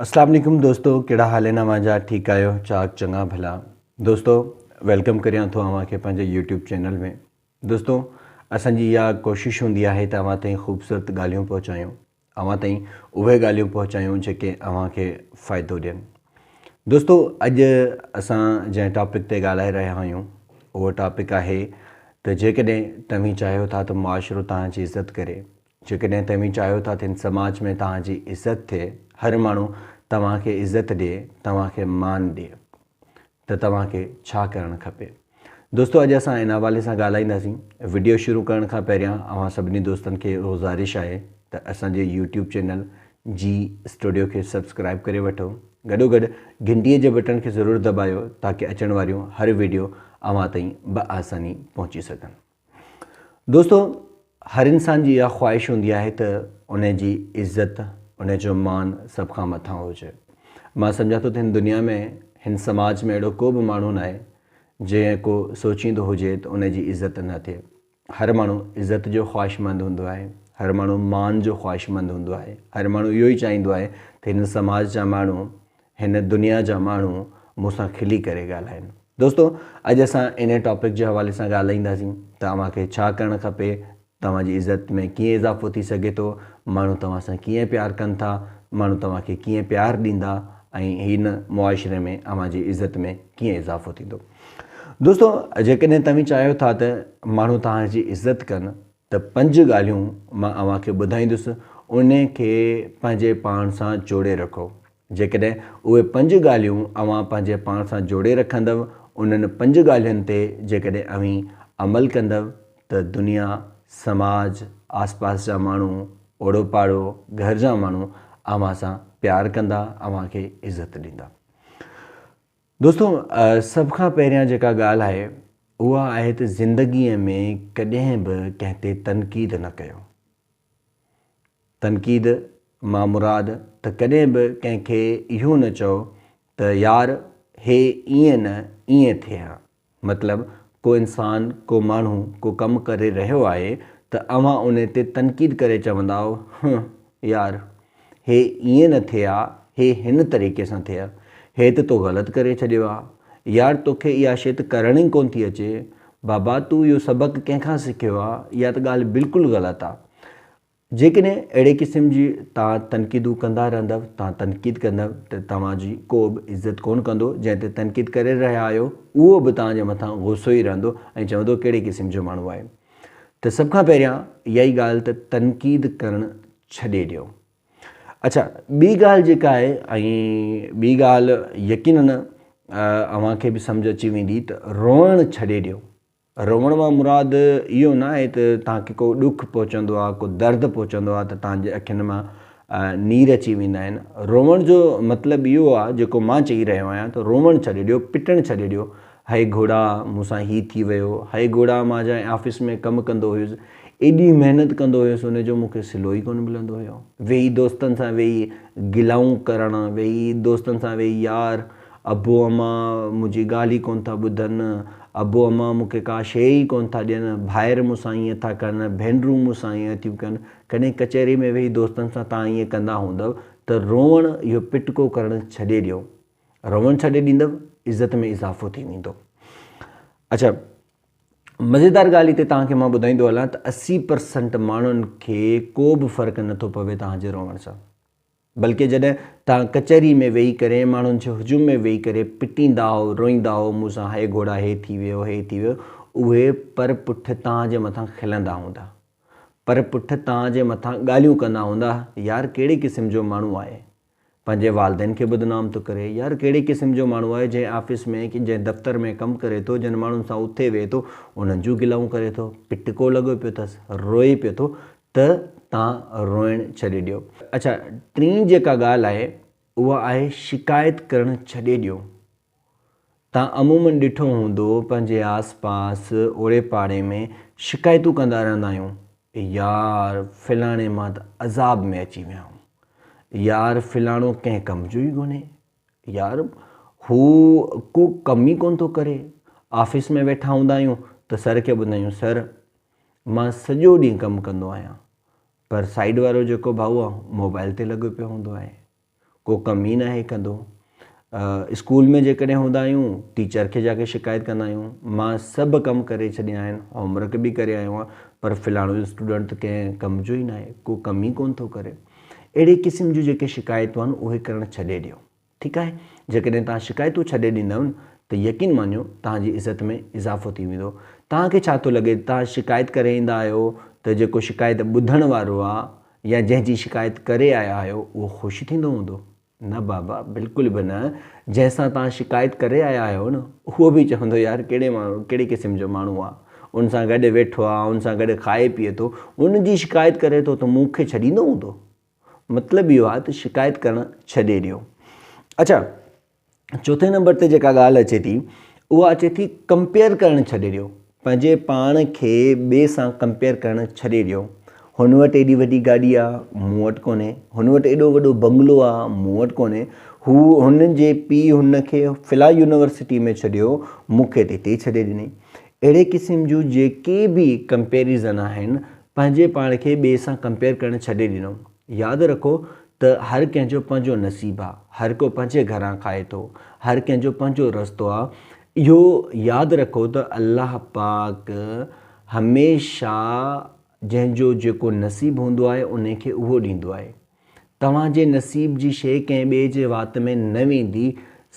اسلام عليڪم دوستو ڪهڙا حال آهن اوهان جا ٺيڪ آهيو چاڪ چڱا ڀلا دوستو welcome ڪريان ٿو اوهان کي پنهنجي يوٽيوب چينل ۾ دوستو اسان جي اها ڪوشش هوندي آهي ته اوهان تائين خوبصورت ڳالهيون پهچايون اوهان تائين اهي ڳالهيون پهچايون جيڪي اوهان کي فائدو ڏين دوستو اڄ اسان جنهن ٽاپڪ تي ڳالهائي رهيا آهيون اهو ٽاپڪ آهي ته جيڪڏهن توهين چاهيو ٿا ته معاشرو توهان جي عزت ڪري جيڪڏهن توهين چاهيو ٿا ته هن سماج ۾ توهان جي عزت ٿئي، هر ماڻهو توهان کي عزت ڏئي، توهان کي مان ڏئي ته توهان کي ڇا ڪرڻ کپي؟ دوستو اڄ اسان ان حوالي سان ڳالهائينداسين. وڊيو شروع ڪرڻ کان پهريان اوهان سڀني دوستن کي گذارش آهي ته اسان جي يوٽيوب چينل جي اسٽوڊيو کي سبسڪرائب ڪري وٺو گڏوگڏ گهنٽي جي بٽڻ کي ضرور دٻايو تاڪه اچڻ واريون هر وڊيو اوهان تائين بآساني پهچي سگهن. دوستو هر انسان جي اها خواهش هوندي آهي ته ان جي عزت ان جو مان سڀ کان مٿان هجي. مان سمجهان ٿو ته هن دنيا ۾ هن سماج ۾ اهڙو ڪو به ماڻهو ناهي جنهن ڪو سوچيندو هجي ته ان جي عزت نه ٿئي. هر ماڻهو عزت جو خواهشمند هوندو آهي، هر ماڻهو مان جو خواهشمند هوندو آهي، هر ماڻهو اهو ئي چاهيندو آهي ته هن سماج جا ماڻهو هن دنيا جا ماڻهو مون سان کلي ڪري ڳالهائن. دوستو اڄ اسان انهي ٽاپڪ جي حوالي سان ڳالهائينداسين ته اوهان کي ڇا ڪرڻ کپي، توهان جي عزت ۾ ڪيئن اضافو ٿي سگهي ٿو، ماڻهو توهان سان ڪيئن پيار ڪن ٿا، ماڻهو توهان کي ڪيئن پيار ڏيندا ۽ هن معاشري ۾ اوهان جي عزت ۾ ڪيئن اضافو ٿيندو. دوستو جيڪڏهن توهين چاهيو ٿا ته ماڻهو توهان جي عزت ڪن ته پنج ڳالهيون مان اوهان کي ٻڌائيندس انهي کي پنهنجي پاڻ سان جوڙي رکو. جيڪڏهن اهي پنج ڳالهيون اوهان پنهنجي پاڻ سان جوڙي رکندؤ، انهن پنج ڳالهين تي جيڪڏهن اوهين عمل ڪندؤ ته دنيا، سماج، آس پاس جا ماڻهو، اوڙو پاڙو، گهر جا ماڻهو اوهان سان پيار ڪندا، اوهان کي عزت ڏيندا. دوستو سڀ کان پهريان جيڪا ڳالهه آهي اها آهي ته زندگيء ۾ ڪڏهن به ڪنهن تي تنقيد نه ڪيو. تنقيد مان مراد ته ڪڏهن به ڪنهن کي اهو نه چئو ته يار هي ائين نه ائين ٿئي ها. مطلب ڪو انسان، ڪو ماڻهو ڪو ڪم ڪري رهيو آهي ته اوهان ان تي تنقيد ڪري چوندائو هه يار هي ائين نه ٿئي ها هي هن طريقي سان ٿئي ها، هي ته تو غلط ڪري ڇڏيو آ، يار توکي اها شيء ته ڪرڻ ئي ڪونه ٿي اچي، بابا تون اهو سبق ڪنهن کان سکيو آ، اها ته ڳالهه بلڪل غلط آ. جيڪڏهن اهڙي قسم جي توهان تنقيدون ڪندا رهندؤ، توهان تنقيد ڪندؤ ته توهان جي ڪو به عزت ڪونه ڪندو، جنهن تي تنقيد ڪري رهيا آهيو اهو به توهان جي مٿان غصو ئي رهندو ۽ چوندو ڪهڙي قسم جو ماڻهو آهي. ته سڀ کان پهريان اها ئي ڳالهه ته تنقيد ڪرڻ ڇڏي ڏيو. اڇا ٻي ڳالهه جيڪا آهي ۽ ٻي ڳالهه يقينن اوهان کي به سمجهه اچي ويندي ته روئڻ ڇڏي ڏيو. روئڻ مان مراد اهو نه آهي ته توهان کي ڪو ڏک پهچندو آهي، ڪو درد پهچندو آهي ته توهان جي اکين مان نير اچي ويندا آهن. روئڻ جو مطلب اهو آهي جيڪو مان چئي رهيو آهيان ته روئڻ ڇڏي ڏيو، پٽڻ ڇڏي ڏيو. هي گهوڙا مون سان هي ٿي ويو، هي گهوڙا مان جنهن آفيس ۾ ڪم ڪندو هيس، ايڏي محنت ڪندو هيس ان جو مون کي صلو ئي ڪونه ملندو هيو. ويهي دوستن سان ويهي گلائون ڪرڻ، ويهي دوستن سان ويهي يار ابو امان منهنجي ڳالهه ئي ڪونه ٿا ٻڌن، ابو امان مون کي ڪا شيء ئي ڪونه ٿا ڏين، ڀائر مون سان ائين ٿا ڪن، ڀينرون مون سان ائين ٿيون ڪن. ڪڏهن ڪچهري ۾ ويهي دوستن سان توهان ائين ڪندا هوندؤ ته روئڻ اهو پٽڪو ڪرڻ ڇڏي ڏيو. روئڻ ڇڏي ڏيندؤ عزت ۾ اضافو ٿي ويندو. اڇا مزيدار ڳالهه هتي توهان کي مان ٻڌائيندو هلان ته 80% ماڻهن کي ڪو به فرق نٿو پوي توهان جي روئڻ سان. بلڪه جڏهن توهان ڪچهري ۾ ويهي ڪري ماڻهن جي هجوم ۾ ويهي ڪري پٽيندا هئو، روئيندا هئو، مون سان هي گهوڙا هي ٿي ويو، هي ٿي ويو، اهي پر پٺ توهان جي مٿان کلندا هوندا. پر پٺ توهان جي مٿان ڳالهيون ڪندا هوندا، يار ڪهڙي قسم جو ماڻهو آهي، پنهنجي والدين کي بدنام ٿو ڪري، يار ڪهڙي قسم جو ماڻهو آهي، جنهن آفيس ۾ جنهن دفتر ۾ ڪم ڪري ٿو، جن ماڻهن سان اٿي ويهي ٿو، انهن جون گلائون ڪري ٿو، پٽڪو لڳو پيو اٿس، روئي پيو ٿو، ته تان روئڻ ڇڏي ڏيو. اڇا ٽين جيڪا ڳالهه آهي اها آهي شڪايت ڪرڻ ڇڏي ڏيو. تان عمومن ڏٺو هوندو پنهنجي آس پاس اوڙي پاڙي ۾ شڪايتون ڪندا رهندا آهيون يار فلاڻي مان ته عذاب ۾ اچي ويا آهيون يار فلاڻو ڪنهن ڪم جو ئي ڪونهي يار هو ڪو ڪم ئي ڪونه ٿو ڪري آفيس ۾ ويٺا هوندا آهيون ته سر کي ٻڌايون سر مان سڄو ڏينهن ڪم ڪندو آهيان پر سائيڊ وارو جيڪو ڀائو آهي موبائل تي لڳو پيو هوندو آهي. ڪو ڪم ئي ناهي ڪندو. اسڪول ۾ جيڪڏهن هوندا آهيون ٽيچر کي جاڪي شڪايت ڪندا آهيون مان سڀ ڪم ڪري ڇڏيا آهن هوم ورڪ به ڪري آيو آهيان پر فلاڻو اسٽوڊنٽ ته ڪنهن ڪم جو ئي ناهي ڪو ڪم ئي ڪونه ٿو ڪري. اهڙي قسم جون جيڪي شڪايتون آهن اهي ڪرڻ ڇڏي ڏيو. ٺيڪ آهي جيڪڏهن توهان شڪايتون ڇڏي ڏيندؤ ته يقين مڃو توهان جي عزت ۾ اضافو ٿي ويندو. توهان کي ڇا ٿو لڳي توهان شڪايت ڪري ايندا آهيو ته جيڪو شڪايت ٻڌڻ وارو آهي يا جنهن جي شڪايت ڪري آيا آهيو اهو خوش ٿيندو هوندو؟ نه بابا بلڪل به نه جنهن سان توهان شڪايت ڪري آيا آهيو نه اهو به چوندو يار ڪهڙي ماڻهو ڪهڙي قسم جو ماڻهو آهي ان سان گڏ ويٺو آهي ان سان گڏ کائي پيئي ٿو ان جي شڪايت ڪري ٿو ته مون کي ڇڏيندو هوندو مطلب اهو آهي ته شڪايت ڪرڻ ڇڏي ڏيو اڇا چوٿين نمبر تي جيڪا ڳالهه اچي ٿي اها اچي ٿي ڪمپيئر ڪرڻ ڇڏي ڏيو پنهنجي پاڻ کي ٻئي سان ڪمپيئر ڪرڻ ڇڏي ڏيو هن وٽ ايڏي وڏي گاڏي آ مون وٽ ڪونهي هن وٽ ايڏو وڏو بنگلو آ مون وٽ ڪونهي هو هن جي پيء هن کي فلاں يونيورسٽي ۾ ڇڏيو مون کي ته هتي ئي ڇڏي ڏني اهڙي قسم جون جيڪي به ڪمپيريزن آهن پنهنجي پاڻ کي ٻئي سان ڪمپيئر ڪرڻ ڇڏي ڏنو ياد رکو ته هر ڪنهن جو پنهنجو نصيب آ، هر ڪو پنهنجي گهران کائي ٿو، هر ڪنهن جو پنهنجو رستو آ، اهو ياد رکو ته الله پاڪ هميشه جنهن جو جيڪو نصيب هوندو آهي انهي کي اهو ڏيندو آهي. توهان جي نصيب جي شيء ڪنهن ٻئي جي وات ۾ نه ويندي،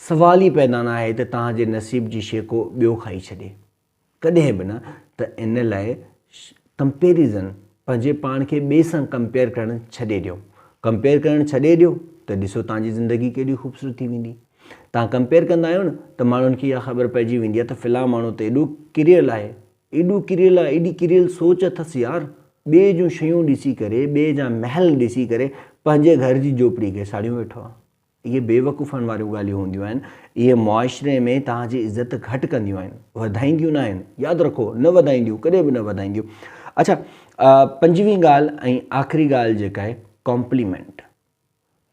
سوال ئي پيدا ناهي ته توهان جي نصيب جي شيء ڪو ٻيو کائي ڇڏي. ڪڏهن به نه ته ان لاء ڪمپيريزن پنهنجي پاڻ کي ٻئي سان ڪمپيئر ڪرڻ ڇڏي ڏيو ڪمپيئر ڪرڻ ڇڏي ڏيو ته ڏسو توهان جي زندگي ڪيڏي خوبصورت ٿي ويندي توهان ڪمپيئر ڪندا آهيو نه ته ماڻهن کي اها خبر پئجي ويندي آهي ته فلاں ماڻهو ته ايڏو ڪريل آهي ايڏو ڪريل آهي ايڏي ڪريل سوچ اٿس يار ٻئي جون شيون ڏسي ڪري ٻئي جا محل ڏسي ڪري پنهنجي گهر جي جهوپڙي کي ساڙيون ويٺو آهي اهي بيوقوفن واريون ڳالهيون هونديون آهن، اهي معاشري ۾ توهان جي عزت گهٽ ڪنديون آهن، وڌائينديون نه آهن، ياد رکو نه وڌائينديون، ڪڏهن به نه وڌائينديون. اڇا پنجوين ڳالهه ۽ آخري ڳالهه جيڪا آهي ڪمپليمينٽ،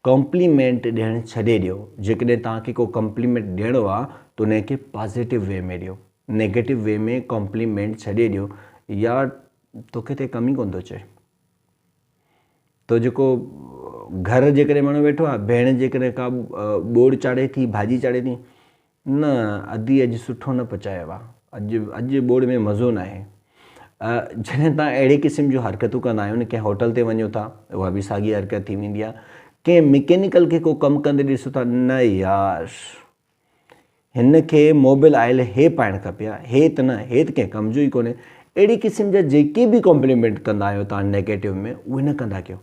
ڪمپليمينٽ ڏيڻ ڇڏي ڏيو، جيڪڏهن توهان کي ڪو ڪمپليمينٽ ڏيڻو آهي ته ان کي پازيٽو وي ۾ ڏيو، نيگيٽو وي ۾ ڪمپليمينٽ ڇڏي ڏيو، يار توکي ته ڪم ئي ڪونه ٿو اچي. تو جيڪو گهر جيڪڏهن ماڻهو ويٺو آهي ڀيڻ جيڪڏهن ڪا ٻوڙ چاڙهي ٿي ڀاڄي چاڙهي ٿي نه ادي اڄ سٺو نه پچايو آهي اڄ اڄ ٻوڙ ۾ مزو نه آهي جڏهن تان اهڙي قسم جون حرڪتون ڪندا آهيو نه ڪنهن هوٽل تي وڃو ٿا اها به ساڳي حرڪت ٿي ويندي آهي ڪنهن مڪينيڪل کي ڪو ڪم ڪندي ڏسو ٿا نه يار هن کي موبل آئل هي پائڻ کپي ها، هي ته نه، هي ته ڪنهن ڪم جو ئي ڪونهي. اهڙي قسم جا جيڪي به ڪمپليمينٽ ڪندا آهيو توهان نيگيٽو ۾ اهي نه ڪندا ڪيو.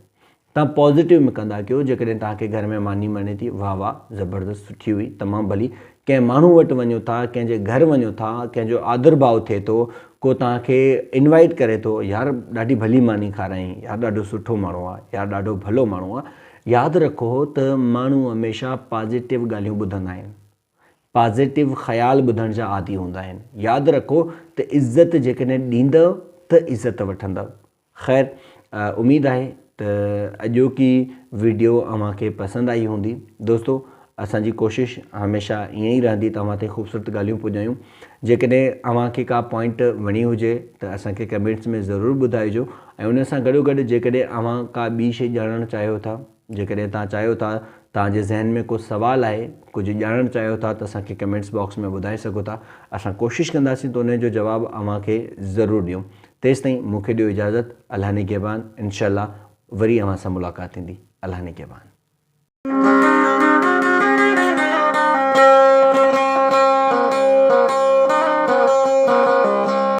توهان پازيٽو ۾ ڪندا ڪيو، جيڪڏهن توهان کي گهر ۾ ماني مڻي ٿي، واهه واهه زبردست سٺي هئي، تمام ڀلي. ڪنهن ماڻهو وٽ وڃو ٿا، ڪنهن جي گهر وڃو ٿا، ڪنهن جو آدر ڀاء ٿئي ٿو، ڪو توهان کي انوائيٽ ڪري ٿو، يار ڏاڍي ڀلي ماني کارايائين، يار ڏاڍو سٺو ماڻهو آهي، يار ڏاڍو ڀلو ماڻهو آهي. ياد رکو ته ماڻهو هميشه پازيٽو ڳالهيون ٻڌندا آهن. پازيٽو خيال ٻڌڻ جا عادي هوندا آهن. ياد رکو ته عزت جيڪڏهن ڏيندؤ ته عزت وٺندؤ. خير اميد آهي ته اڄوڪي وڊيو اوهان کي پسند آئي هوندي. دوستو اسان جي ڪوشش هميشه ائين ئي رهندي ته اوهان تائين خوبصورت ڳالهيون پڄايون. جيڪڏهن اوهان کي ڪا پوائنٽ وڻي هجي ته اسان کي ڪمينٽس ۾ ضرور ٻڌائجو ۽ ان سان گڏو گڏ جيڪڏهن اوهان ڪا ٻي شي ڄاڻڻ چاهيو ٿا جيڪڏهن توهان چاهيو ٿا توهان جي ذهن ۾ ڪو سوال آهي ڪجهه ڄاڻڻ چاهيو ٿا ته اسان کي ڪمينٽس باڪس ۾ ٻڌائي سگهو ٿا اسان ڪوشش ڪنداسين ته ان جو جواب اوهان کي ضرور ڏيون تيستائين مون کي ڏيو اجازت الله نگهبان انشاء الله وري اوهان سان ملاقات ٿيندي الله نگهبان.